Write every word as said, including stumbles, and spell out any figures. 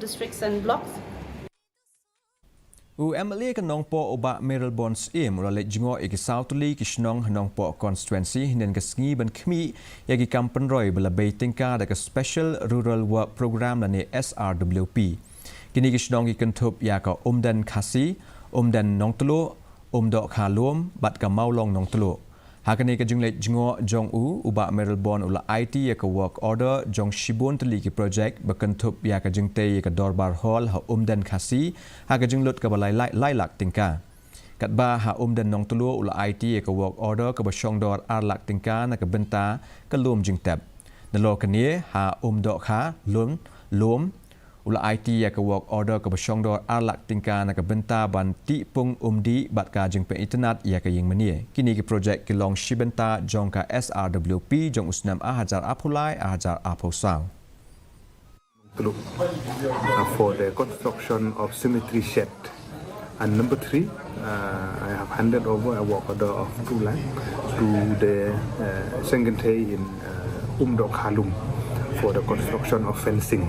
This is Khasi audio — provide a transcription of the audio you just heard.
districts and blocks. U MLA ka Nongpoh u Bah Mayralborn Syiem u la leit jngoh ïa ki saw tylli ki shnong ha Nongpoh constituency hynnin ka sngi ban khmih ïa ki kam pynroi ba la bei tyngka da ka Special Rural Work Programme lane SRWP. Kine ki shnong ki kynthup ïa ka Umden Khasi, Umden Nongtluh, Umdoh Kha Lum bad ka Mawlong Nongtluh. Ha kane ka jingleit jngoh jong u, u Bah Mayralborn u la aiti ïa ka work order jong shibun tylli ki project ba kynthup ïa ka jingtei ïa ka Dorbar Hall ha Umden Khasi ha ka jinglut kaba lai, lai, lai lak tyngka. Katba ha Umden Nongtluh u la aiti ïa ka work order kaba shongdor ar lak tyngka na ka bynta ka lum jingtep. Nalor kane ha Umdoh Kha Lum, Lum, u la aiti ïa ka work order kaba shongdor ar lak tyngka na ka bynta ban tih pung umdih bad ka jingpynitynnad ïa ka ïing mane. Kine ki project ki long shi bynta jong ka SRWP jong u snem ar hajar arphew lai, ar hajar arphew saw. Look, uh, for the construction of cemetery shed. And number three, uh, I have handed over a work order of two lakh to the uh, Sengkentei in uh, Umdoh Kha Lum for the construction of fencing.